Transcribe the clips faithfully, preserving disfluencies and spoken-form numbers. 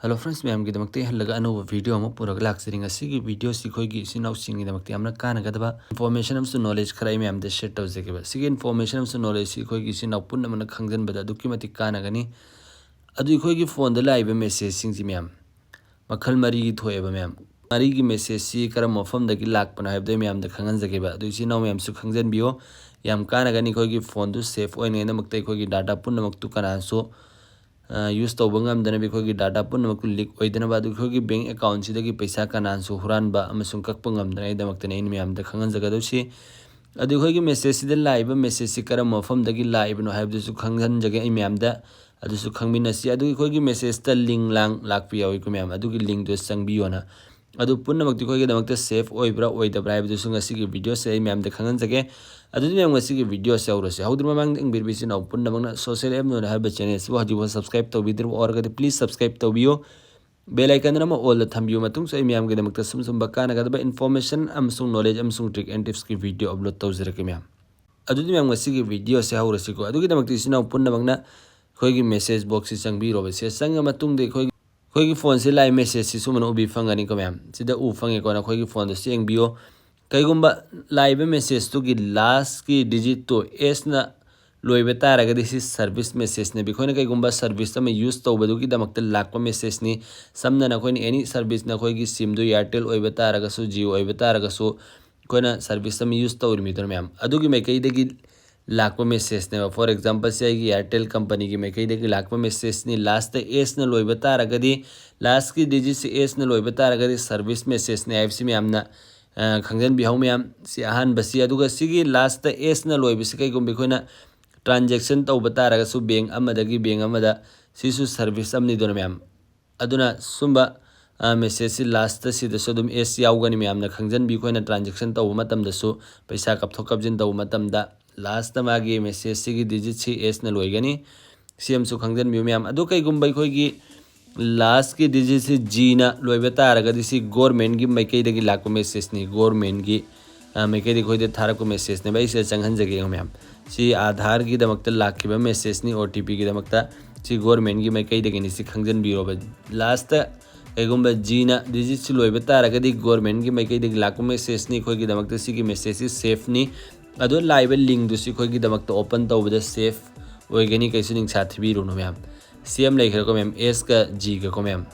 Hello friends, ꯃꯌꯥꯝꯒꯤꯗꯃꯛꯇ ꯑꯩ ꯍꯜꯂꯒ ꯑꯅꯧꯕ video ꯑꯃ ꯄꯨꯔꯒ ꯂꯥꯛꯆꯔꯤ꯫ ꯉꯁꯤꯒꯤ video ꯁꯤ ꯑꯩꯈꯣꯏꯒꯤ ꯏꯆꯤꯟ ꯏꯅꯥꯎꯁꯤꯡꯒꯤꯗꯃꯛꯇ ꯌꯥꯝꯅ ꯀꯥꯟꯅꯒꯗꯕ information ꯑꯃꯁꯨꯡ knowledge ꯈꯔ ꯑꯩ ꯃꯌꯥꯝꯗ share ꯇꯧꯖꯒꯦꯕ꯫ ꯁꯤꯒꯤ information ꯑꯃꯁꯨꯡ knowledge ꯁꯤ ꯑꯩꯈꯣꯏꯒꯤ ꯏꯆꯤꯟ ꯏꯅꯥꯎ ꯄꯨꯝꯅꯃꯛꯅ ꯈꯪꯖꯤꯟꯕꯗ ꯑꯗꯨꯛꯀꯤ ꯃꯇꯤꯛ ꯀꯥꯟꯅꯒꯅꯤ꯫ ꯑꯗꯨ ꯑꯩꯈꯣꯏꯒꯤ phoneꯗ ꯂꯥꯛꯏꯕ message ꯁꯤꯡꯁꯤ ꯃꯌꯥꯝ ꯃꯈꯜ ꯃꯔꯤꯒꯤ ꯊꯣꯛꯑꯦꯕ ꯃꯌꯥꯝ꯫ ꯃꯔꯤꯒꯤ message ꯁꯤ ꯀꯔꯝꯕ ꯃꯐꯝꯗꯒꯤ ꯂꯥꯛꯄꯅꯣ ꯍꯥꯏꯕꯗꯣ ꯑꯩ ꯃꯌꯥꯝꯗ ꯈꯪꯍꯟꯖꯒꯦꯕ꯫ ꯑꯗꯨ ꯏꯆꯤꯟ ꯏꯅꯥꯎ ꯃꯌꯥꯝꯁꯨ ꯈꯪꯖꯟꯕꯤꯌꯣ꯫ ꯌꯥꯝ ꯀꯥꯟꯅꯒꯅꯤ꯫ ꯑꯩꯈꯣꯏꯒꯤ phoneꯗꯨ safe ꯑꯣꯏꯅꯉꯥꯏꯗꯃꯛꯇ ꯑꯩꯈꯣꯏꯒꯤ data ꯄꯨꯝꯅꯃꯛꯇꯨ ꯀꯅꯥꯁꯨ, ꯑ, use ꯇꯧꯕ ꯉꯝꯗꯅꯕ ꯑꯩꯈꯣꯏꯒꯤ data ꯄꯨꯝꯅꯃꯛꯇꯨ leak ꯑꯣꯏꯗꯅꯕ, ꯑꯗꯨ ꯑꯩꯈꯣꯏꯒꯤ bank accountꯁꯤꯗꯒꯤ ꯄꯩꯁꯥ ꯀꯅꯥꯁꯨ ꯍꯨꯔꯥꯟꯕ ꯑꯃꯁꯨꯡ ꯀꯛꯄ ꯉꯝꯗꯅꯉꯥꯏꯗꯃꯛꯇꯅꯤ ꯑꯩꯅ ꯃꯌꯥꯝꯗ ꯈꯪꯍꯟꯖꯒꯗꯧꯁꯤ꯫ ꯑꯗꯨ ꯑꯩꯈꯣꯏꯒꯤ messageꯁꯤꯗ ꯂꯥꯛꯏꯕ messageꯁꯤ ꯀꯔꯝꯕ ꯃꯐꯝꯗꯒꯤ ꯂꯥꯛꯏꯕꯅꯣ ꯍꯥꯏꯕꯗꯨꯁꯨ ꯈꯪꯍꯟꯖꯒꯦ ꯑꯩ ꯃꯌꯥꯝꯗ꯫ ꯑꯗꯨꯁꯨ ꯈꯪꯃꯤꯟꯅꯁꯤ꯫ ꯑꯗꯨꯒ ꯑꯩꯈꯣꯏꯒꯤ messageꯇ link ꯂꯥꯡ ꯂꯥꯛꯄ ꯌꯥꯎꯏꯀꯣ ꯃꯌꯥꯝ, ꯑꯗꯨꯒꯤ linkꯇꯨ ꯆꯪꯕꯤꯌꯣꯅ꯫ ꯑꯗꯨ ꯄꯨꯝꯅꯃꯛꯇꯤ ꯑꯩꯈꯣꯏꯒꯤꯗꯃꯛꯇ safe ꯑꯣꯏꯕ꯭ꯔꯥ ꯑꯣꯏꯗꯕ꯭ꯔꯥ ꯍꯥꯏꯕꯗꯨꯁꯨ ꯉꯁꯤꯒꯤ videoꯁꯦ ꯑꯩ ꯃꯌꯥꯝꯗ ꯈꯪꯍꯟꯖꯒꯦ꯫ ꯑꯗꯨꯗꯤ ꯃꯌꯥꯝ ꯉꯁꯤꯒꯤ videoꯁꯦ ꯍꯧꯔꯁꯤ꯫ ꯍꯧꯗ꯭ꯔꯤꯉꯩ ꯃꯃꯥꯡꯗ ꯌꯦꯡꯕꯤꯔꯤꯕ ꯏꯆꯤꯟ ꯏꯅꯥꯎ ꯄꯨꯝꯅꯃꯛꯅ Social App Node ꯍꯥꯏꯕ channelꯁꯤꯕꯨ ꯍꯧꯖꯤꯛꯐꯥꯎ subscribe ꯇꯧꯕꯤꯗ꯭ꯔꯤꯕ ꯑꯣꯏꯔꯒꯗꯤ please subscribe ꯇꯧꯕꯤꯌꯨ꯫ Bell iconꯗꯨꯅ ꯑꯃ allꯗ ꯊꯝꯕꯤꯌꯨ꯫ ꯃꯇꯨꯡꯁꯨ ꯑꯩ ꯃꯌꯥꯝꯒꯤꯗꯃꯛꯇ ꯁꯨꯝ ꯁꯨꯝꯕ ꯀꯥꯟꯅꯒꯗꯕ information ꯑꯃꯁꯨꯡ knowledge ꯑꯃꯁꯨꯡ trick and tipsꯀꯤ video upload ꯇꯧꯖꯔꯛꯀꯦ ꯃꯌꯥꯝ꯫ ꯑꯗꯨꯗꯤ ꯃꯌꯥꯝ ꯉꯁꯤꯒꯤ videoꯁꯦ ꯍꯧꯔꯁꯤꯀꯣ꯫ ꯑꯗꯨꯒꯤꯗꯃꯛꯇ ꯏꯆꯤꯟ ꯏꯅꯥꯎ ꯄꯨꯝꯅꯃꯛꯅ ꯑꯩꯈꯣꯏꯒꯤ message boxꯁꯤ ꯆꯪꯕꯤꯔꯣꯕ꯫ ꯁꯤꯗ ꯆꯪꯉ ꯃꯇꯨꯡꯗ ꯑꯩꯈꯣꯏꯒꯤ, ꯑꯩꯈꯣꯏꯒꯤ phoneꯁꯤ ꯂꯥꯛꯏ messageꯁꯤ ꯁꯨꯃꯥꯏꯅ ꯎꯕꯤ ꯐꯪꯒꯅꯤꯀꯣ ꯃꯌꯥꯝ꯫ ꯁꯤꯗ ꯎ ꯐꯪꯉꯦꯀꯣ꯫ ꯅꯈꯣꯏꯒꯤ phoneꯗꯁꯨ ꯌꯦꯡꯕꯤꯌꯣ꯫ ꯀꯩꯒꯨꯝꯕ ꯂꯥꯛꯏꯕ messageꯇꯨꯒꯤ lastꯀꯤ digitꯇꯨ Sꯅ ꯂꯣꯏꯕ ꯇꯥꯔꯒꯗꯤ ꯁꯤ service messageꯅꯦꯕ꯫ ꯑꯩꯈꯣꯏꯅ ꯀꯩꯒꯨꯝꯕ service ꯑꯃ use ꯇꯧꯕꯗꯨꯒꯤꯗꯃꯛꯇ ꯂꯥꯛꯄ messageꯅꯤ꯫ ꯁꯝꯅ ꯅꯈꯣꯏꯅ any service, ꯅꯈꯣꯏꯒꯤ simꯗꯨ Airtel ꯑꯣꯏꯕ ꯇꯥꯔꯒꯁꯨ, Jio ꯑꯣꯏꯕ ꯇꯥꯔꯒꯁꯨ, ꯑꯩꯈꯣꯏꯅ service ꯑꯃ use ꯇꯧꯔꯤꯃꯤꯗꯅ ꯃꯌꯥꯝ, ꯑꯗꯨꯒꯤ ꯃꯥꯏꯀꯩꯗꯒꯤ ꯂꯥꯛꯄ messageꯅꯦꯕ꯫ For example, ꯁꯤ ꯑꯩꯒꯤ Airtel companyꯒꯤ ꯃꯥꯏꯀꯩꯗꯒꯤ ꯂꯥꯛꯄ messageꯅꯤ꯫ Lastꯇ Sꯅ ꯂꯣꯏꯕ ꯇꯥꯔꯒꯗꯤ, lastꯀꯤ digitꯁꯤ Sꯅ ꯂꯣꯏꯕ ꯇꯥꯔꯒꯗꯤ service messageꯅꯤ ꯍꯥꯏꯕꯁꯤ ꯃꯌꯥꯝꯅ, ꯑ, ꯈꯪꯖꯟꯕꯤꯍꯧ ꯃꯌꯥꯝ꯫ ꯁꯤ ꯑꯍꯥꯟꯕꯁꯤ꯫ ꯑꯗꯨꯒ ꯁꯤꯒꯤ lastꯇ Sꯅ ꯂꯣꯏꯕꯁꯤ ꯀꯩꯒꯨꯝꯕ ꯑꯩꯈꯣꯏꯅ transaction ꯇꯧꯕ ꯇꯥꯔꯒꯁꯨ bank ꯑꯃꯗꯒꯤ bank ꯑꯃꯗ, ꯁꯤꯁꯨ service ꯑꯃꯅꯤꯗꯅ ꯃꯌꯥꯝ꯫ ꯑꯗꯨꯅ ꯁꯨꯝꯕ, ꯑ, messageꯁꯤ lastꯇ ꯁꯤꯗꯁꯨ ꯑꯗꯨꯝ S ꯌꯥꯎꯒꯅꯤ꯫ ꯃꯌꯥꯝꯅ ꯈꯪꯖꯟꯕꯤ꯫ ꯑꯩꯈꯣꯏꯅ transaction ꯇꯧꯕ ꯃꯇꯝꯗꯁꯨ, ꯄꯩꯁꯥ ꯀꯥꯞꯊꯣꯛ ꯀꯥꯞꯁꯤꯟ ꯇꯧꯕ ꯃꯇꯝꯗ lastꯇ ꯃꯥꯒꯤ messageꯁꯤꯒꯤ digitꯁꯤ Sꯅ ꯂꯣꯏꯒꯅꯤ꯫ ꯁꯤ ꯑꯃꯁꯨ ꯈꯪꯖꯟꯕꯤꯌꯨ ꯃꯌꯥꯝ꯫ ꯑꯗꯨ ꯀꯩꯒꯨꯝꯕ ꯑꯩꯈꯣꯏꯒꯤ lastꯀꯤ digitꯁꯤ Gꯅ ꯂꯣꯏꯕ ꯇꯥꯔꯒꯗꯤ ꯁꯤ governmentꯀꯤ ꯃꯥꯏꯀꯩꯗꯒꯤ ꯂꯥꯛꯄ messageꯅꯤ꯫ Governmentꯀꯤ, ꯑ, ꯃꯥꯏꯀꯩꯗꯒꯤ ꯑꯩꯈꯣꯏꯗ ꯊꯥꯔꯛꯄ messageꯅꯦꯕ꯫ ꯑꯩ ꯁꯤꯗ ꯆꯪꯍꯟꯖꯒꯦ ꯌꯦꯡꯉꯣ ꯃꯌꯥꯝ꯫ ꯁꯤ Aadhaarꯒꯤꯗꯃꯛꯇ ꯂꯥꯛꯈꯤꯕ messageꯅꯤ, OTPꯒꯤꯗꯃꯛꯇ꯫ ꯁꯤ ꯒꯣꯔꯃꯦꯟꯒꯤ ꯃꯥꯏꯀꯩꯗꯒꯤꯅꯤ, ꯁꯤ ꯈꯪꯖꯟꯕꯤꯔꯣꯕ꯫ ꯂꯥꯁꯇ ꯀꯩꯒꯨꯝꯕ ꯖꯤꯅ ꯗꯤꯖꯤꯠꯁꯤ ꯂꯣꯏꯕ ꯇꯥꯔꯒꯗꯤ ꯒꯣꯔꯃꯦꯟꯒꯤ ꯃꯥꯏꯀꯩꯗꯒꯤ ꯂꯥꯛꯄ ꯃꯦꯁꯦꯖꯅꯤ꯫ ꯑꯩꯈꯣꯏꯒꯤꯗꯃꯛꯇ ꯁꯤꯒꯤ ꯃꯦꯁꯦꯖꯁꯤ ꯁꯦꯐꯅꯤ꯫ ꯑꯗꯣ ꯂꯥꯛꯏꯕ ꯂꯤꯡꯗꯨꯁꯨ ꯑꯩꯈꯣꯏꯒꯤꯗꯃꯛꯇ ꯑꯣꯄꯟ ꯇꯧꯕꯗ ꯁꯦꯐ ꯑꯣꯏꯒꯅꯤ, ꯀꯩꯁꯨ ꯅꯤꯡꯁꯥ ꯊꯤꯕꯤꯔꯨꯅꯨ ꯃꯌꯥꯝ꯫ ꯁꯤ ꯑꯃ ꯂꯩꯈ꯭ꯔꯦꯀꯣ ꯃꯌꯥꯝ, ꯑꯦꯁꯀ ꯖꯤꯒꯀꯣ ꯃꯌꯥꯝ꯫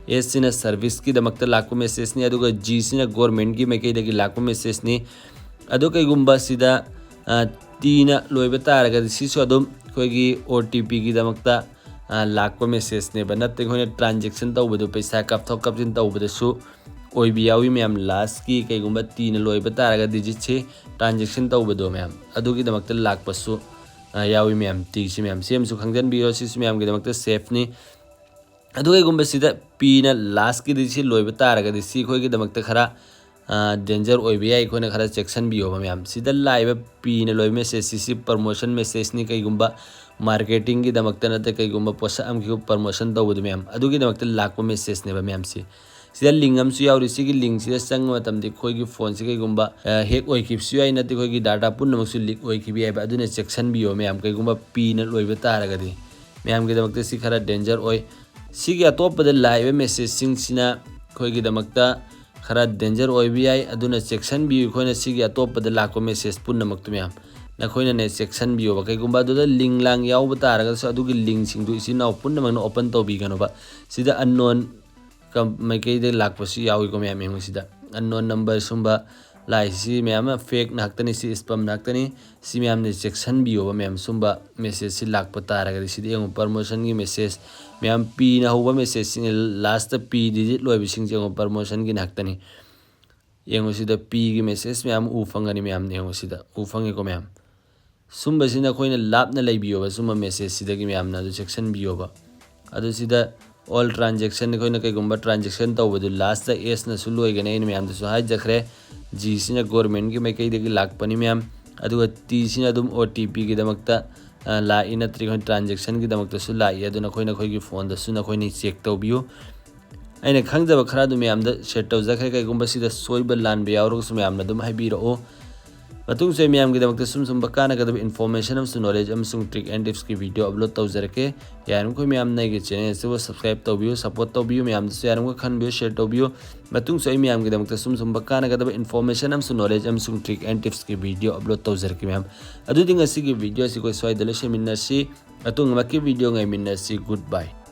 ꯑꯦꯁꯁꯤꯅ ꯁꯔꯚꯤꯁꯀꯤꯗꯃꯛꯇ ꯂꯥꯛꯄ ꯃꯦꯁꯦꯖꯅꯤ, ꯑꯗꯨꯒ ꯖꯤꯁꯤꯅ ꯒꯣꯔꯃꯦꯟꯒꯤ ꯃꯥꯏꯀꯩꯗꯒꯤ ꯂꯥꯛꯄ ꯃꯦꯁꯦꯖꯅꯤ꯫ ꯑꯗꯣ ꯀꯩꯒꯨꯝꯕ ꯁꯤꯗ, ꯑ, ꯇꯤꯅ ꯂꯣꯏꯕ ꯇꯥꯔꯒꯗꯤ ꯁꯤꯁꯨ ꯑꯗꯨꯝ ꯑꯩꯈꯣꯏꯒꯤ ꯑꯣ ꯇꯤ ꯄꯤꯒꯤꯗꯃꯛꯇ, ꯑ, ꯂꯥꯛꯄ ꯃꯦꯁꯦꯖꯅꯦꯕ, ꯅꯠꯇ꯭ꯔꯒ ꯑꯩꯈꯣꯏꯅ ꯇ꯭ꯔꯥꯟꯖꯦꯛꯁꯟ ꯇꯧꯕꯗꯣ, ꯄꯩꯁꯥ ꯀꯥꯞꯊꯣꯛ ꯀꯥꯞꯁꯤꯟ ꯇꯧꯕꯗꯁꯨ ꯑꯣꯏꯕ ꯌꯥꯎꯏ ꯃꯌꯥꯝ꯫ ꯂꯥꯁꯀꯤ ꯀꯩꯒꯨꯝꯕ ꯇꯤꯅ ꯂꯣꯏꯕ ꯇꯥꯔꯒ ꯗꯤꯖꯤꯠꯁꯤ ꯇ꯭ꯔꯥꯟꯖꯦꯛꯁꯟ ꯇꯧꯕꯗꯣ ꯃꯌꯥꯝ, ꯑꯗꯨꯒꯤꯗꯃꯛꯇ ꯂꯥꯛꯄꯁꯨ, ꯑ, ꯌꯥꯎꯏ ꯃꯌꯥꯝ꯫ ꯇꯤꯁꯤ ꯃꯌꯥꯝ, ꯁꯤ ꯑꯃꯁꯨ ꯈꯪꯖꯟꯕꯤꯔꯣ, ꯁꯤꯁꯨ ꯃꯌꯥꯝꯒꯤꯗꯃꯛꯇ ꯁꯦꯐꯅꯤ꯫ ꯑꯗꯨ ꯀꯩꯒꯨꯝꯕ ꯁꯤꯗ ꯄꯤꯅ ꯂꯥꯁꯀꯤ ꯗꯤꯖꯤꯠꯁꯤ ꯂꯣꯏꯕ ꯇꯥꯔꯒꯗꯤ ꯁꯤ ꯑꯩꯈꯣꯏꯒꯤꯗꯃꯛꯇ ꯈꯔ, ꯑ, ꯗꯦꯟꯖꯔ ꯑꯣꯏꯕ ꯌꯥꯏ, ꯑꯩꯈꯣꯏꯅ ꯈꯔ ꯆꯦꯛꯁꯤꯟꯕꯤꯌꯣꯕ ꯃꯌꯥꯝ꯫ ꯁꯤꯗ ꯂꯥꯛꯏꯕ ꯄꯤꯅ ꯂꯣꯏꯕ ꯃꯦꯁꯦꯖꯁꯤ, ꯁꯤ ꯄ꯭ꯔꯃꯣꯁꯟ ꯃꯦꯁꯦꯖꯅꯤ꯫ ꯀꯩꯒꯨꯝꯕ ꯃꯥꯔꯀꯦꯇꯤꯡꯒꯤꯗꯃꯛꯇ ꯅꯠꯇ꯭ꯔ ꯀꯩꯒꯨꯝꯕ ꯄꯣꯠꯁꯛ ꯑꯃꯒꯤ ꯄ꯭ꯔꯃꯣꯁꯟ ꯇꯧꯕꯗꯣ ꯃꯌꯥꯝ, ꯑꯗꯨꯒꯤꯗꯃꯛꯇ ꯂꯥꯛꯄ ꯃꯦꯁꯦꯖꯅꯦꯕ ꯃꯌꯥꯝꯁꯤ꯫ ꯁꯤꯗ ꯂꯤꯡ ꯑꯃꯁꯨ ꯌꯥꯎꯔꯤ꯫ ꯁꯤꯒꯤ ꯂꯤꯡꯁꯤꯗ ꯆꯪꯕ ꯃꯇꯝꯗ ꯑꯩꯈꯣꯏꯒꯤ ꯐꯣꯟꯁꯤ ꯀꯩꯒꯨꯝꯕ, ꯑ, ꯍꯦꯛ ꯑꯣꯏꯈꯤꯕꯁꯨ ꯌꯥꯏ, ꯅꯠꯇ꯭ꯔ ꯑꯩꯈꯣꯏꯒꯤ ꯗꯥꯇꯥ ꯄꯨꯝꯅꯃꯛꯁꯨ ꯂꯤꯛ ꯑꯣꯏꯈꯤꯕ ꯌꯥꯏꯕ, ꯑꯗꯨꯅ ꯆꯦꯛꯁꯤꯟꯕꯤꯌꯣ ꯃꯌꯥꯝ, ꯀꯩꯒꯨꯝꯕ ꯄꯤꯅ ꯂꯣꯏꯕ ꯇꯥꯔꯒꯗꯤ꯫ ꯃꯌꯥꯝꯒꯤꯗꯃꯛꯇ ꯁꯤ ꯈꯔ ꯗꯦꯟꯖꯔ ꯑꯣꯏ꯫ ꯁꯤꯒꯤ ꯑꯇꯣꯞꯄꯗ ꯂꯥꯛꯏꯕ ꯃꯦꯁꯦꯖꯁꯤꯡꯁꯤꯅ ꯑꯩꯈꯣꯏꯒꯤꯗꯃꯛꯇ ꯈꯔ ꯗꯦꯟꯖꯔ ꯑꯣꯏꯕ ꯌꯥꯏ, ꯑꯗꯨꯅ ꯆꯦꯛꯁꯤꯟꯕꯤꯌꯨ꯫ ꯑꯩꯈꯣꯏꯅ ꯁꯤꯒꯤ ꯑꯇꯣꯞꯄꯗ ꯂꯥꯛꯄ ꯃꯦꯁꯦꯖ ꯄꯨꯝꯅꯃꯛꯇꯨ ꯃꯌꯥꯝ ꯅꯈꯣꯏꯅꯅꯦ ꯆꯦꯛꯁꯤꯟꯕꯤꯌꯣꯕ꯫ ꯀꯩꯒꯨꯝꯕ ꯑꯗꯨꯗ ꯂꯤꯡ ꯂꯥꯡ ꯌꯥꯎꯕ ꯇꯥꯔꯒꯁꯨ ꯑꯗꯨꯒꯤ ꯂꯤꯡꯁꯤꯡꯗꯨ ꯏꯆꯤꯟ ꯏꯅꯥꯎ ꯄꯨꯝꯅꯃꯛꯅ ꯑꯣꯄꯟ ꯇꯧꯕꯤꯒꯅꯨꯕ꯫ ꯁꯤꯗ ꯑꯟꯅꯣꯟ ꯀꯝ-, ꯃꯥꯏꯀꯩꯗ ꯂꯥꯛꯄꯁꯨ ꯌꯥꯎꯏꯀꯣ ꯃꯌꯥꯝ, ꯌꯦꯡꯉꯨ ꯁꯤꯗ꯫ ꯑꯟꯅꯣꯟ ꯅꯝꯕꯔ ꯁꯨꯝꯕ ꯂꯥꯛꯏꯁꯤ ꯃꯌꯥꯝ ꯑꯃ ꯐꯦꯛ ꯉꯥꯛꯇꯅꯤ, ꯁꯤ ꯏꯁꯄꯝ ꯉꯥꯛꯇꯅꯤ꯫ ꯁꯤ ꯃꯌꯥꯝꯅ ꯆꯦꯛꯁꯤꯟꯕꯤꯌꯣꯕ ꯃꯌꯥꯝ, ꯁꯨꯝꯕ ꯃꯦꯁꯦꯖꯁꯤ ꯂꯥꯛꯄ ꯇꯥꯔꯒꯗꯤ꯫ ꯁꯤꯗ ꯌꯦꯡꯉꯨ, ꯄ꯭ꯔꯃꯣꯁꯟꯒꯤ ꯃꯦꯁꯦꯖ ꯃꯌꯥꯝ, ꯄꯤꯅ ꯍꯧꯕ ꯃꯦꯁꯦꯖꯁꯤꯡ, ꯂꯥꯁꯇ ꯄꯤ ꯗꯤꯖꯤꯠ ꯂꯣꯏꯕꯁꯤꯡꯁꯦ ꯌꯦꯡꯉꯨ, ꯄ꯭ꯔꯃꯣꯁꯟꯒꯤ ꯉꯥꯛꯇꯅꯤ꯫ ꯌꯦꯡꯉꯨ ꯁꯤꯗ ꯄꯤꯒꯤ ꯃꯦꯁꯦꯖ ꯃꯌꯥꯝ ꯎ ꯐꯪꯒꯅꯤ ꯃꯌꯥꯝ, ꯌꯦꯡꯉꯨ ꯁꯤꯗ ꯎ ꯐꯪꯉꯦꯀꯣ ꯃꯌꯥꯝ꯫ ꯁꯨꯝꯕꯁꯤ ꯅꯈꯣꯏꯅ ꯂꯥꯞꯅ ꯂꯩꯕꯤꯌꯣꯕ, ꯁꯨꯝꯕ ꯃꯦꯁꯦꯖꯁꯤꯗꯒꯤ ꯃꯌꯥꯝꯅ ꯑꯗꯨ ꯆꯦꯛꯁꯤꯟꯕꯤꯌꯣꯕ꯫ ꯑꯗꯨ ꯁꯤꯗ ꯑꯣꯜ ꯇ꯭ꯔꯥꯟꯖꯦꯛꯁꯟ, ꯑꯩꯈꯣꯏꯅ ꯀꯩꯒꯨꯝꯕ ꯇ꯭ꯔꯥꯟꯖꯦꯛꯁꯟ ꯇꯧꯕꯗꯨ ꯂꯥꯁꯇ ꯑꯦꯁꯅꯁꯨ ꯂꯣꯏꯒꯅꯤ, ꯑꯩꯅ ꯃꯌꯥꯝꯗꯁꯨ ꯍꯥꯏꯖꯈ꯭ꯔꯦ꯫ ꯖꯤꯁꯤꯅ ꯒꯣꯔꯃꯦꯟꯒꯤ ꯃꯥꯏꯀꯩꯗꯒꯤ ꯂꯥꯛꯄꯅꯤ ꯃꯌꯥꯝ, ꯑꯗꯨꯒ ꯇꯤꯁꯤꯅ ꯑꯗꯨꯝ ꯑꯣ ꯇꯤ ꯄꯤꯒꯤꯗꯃꯛꯇ, ꯑ, ꯂꯥꯛꯏ, ꯅꯠꯇ꯭ꯔꯒ ꯑꯩꯈꯣꯏ ꯇ꯭ꯔꯥꯟꯖꯦꯛꯁꯟꯒꯤꯗꯃꯛꯇꯁꯨ ꯂꯥꯛꯏ꯫ ꯑꯗꯨ ꯅꯈꯣꯏ ꯅꯈꯣꯏꯒꯤ ꯐꯣꯟꯗꯁꯨ ꯅꯈꯣꯏꯅ ꯆꯦꯛ ꯇꯧꯕꯤꯌꯨ꯫ ꯑꯩꯅ ꯈꯪꯖꯕ ꯈꯔ ꯑꯗꯨ ꯃꯌꯥꯝꯗ ꯁꯦꯌꯔ ꯇꯧꯖꯈ꯭ꯔꯦ꯫ ꯀꯩꯒꯨꯝꯕ ꯁꯤꯗ ꯁꯣꯏꯕ ꯂꯥꯟꯕ ꯌꯥꯎꯔꯒꯁꯨ ꯃꯌꯥꯝꯅ ꯑꯗꯨꯝ ꯍꯥꯏꯕꯤꯔꯛꯎ꯫ ꯃꯇꯨꯡꯁꯨ ꯑꯩ ꯃꯌꯥꯝꯒꯤꯗꯃꯛꯇ ꯁꯨꯝ ꯁꯨꯝꯕ ꯀꯥꯟꯅꯒꯗꯕ information ꯑꯃꯁꯨꯡ knowledge ꯑꯃꯁꯨꯡ trick and tipsꯀꯤ video upload ꯇꯧꯖꯔꯛꯀꯦ꯫ ꯌꯥꯔꯤꯕꯃꯈꯩ ꯃꯌꯥꯝꯅ ꯑꯩꯒꯤ channel ꯑꯁꯤꯕꯨ subscribe ꯇꯧꯕꯤꯌꯨ, support ꯇꯧꯕꯤꯌꯨ, ꯃꯌꯥꯝꯗꯁꯨ ꯌꯥꯔꯤꯕꯃꯈꯩ ꯈꯟꯕꯤꯌꯨ, share ꯇꯧꯕꯤꯌꯨ꯫ ꯃꯇꯨꯡꯁꯨ ꯑꯩ ꯃꯌꯥꯝꯒꯤꯗꯃꯛꯇ ꯁꯨꯝ ꯁꯨꯝꯕ ꯀꯥꯟꯅꯒꯗꯕ information ꯑꯃꯁꯨꯡ knowledge ꯑꯃꯁꯨꯡ trick and tipsꯀꯤ video upload ꯇꯧꯖꯔꯛꯀꯦ ꯃꯌꯥꯝ꯫ ꯑꯗꯨꯗꯤ ꯉꯁꯤꯒꯤ video ꯑꯁꯤ ꯑꯩꯈꯣꯏ ꯁ꯭ꯋꯥꯏꯗ ꯂꯣꯏꯁꯤꯟꯃꯤꯟꯅꯁꯤ꯫ ꯃꯇꯨꯡ ꯑꯃꯛꯀꯤ video ꯉꯥꯏꯃꯤꯟꯅꯁꯤ꯫ Goodbye꯫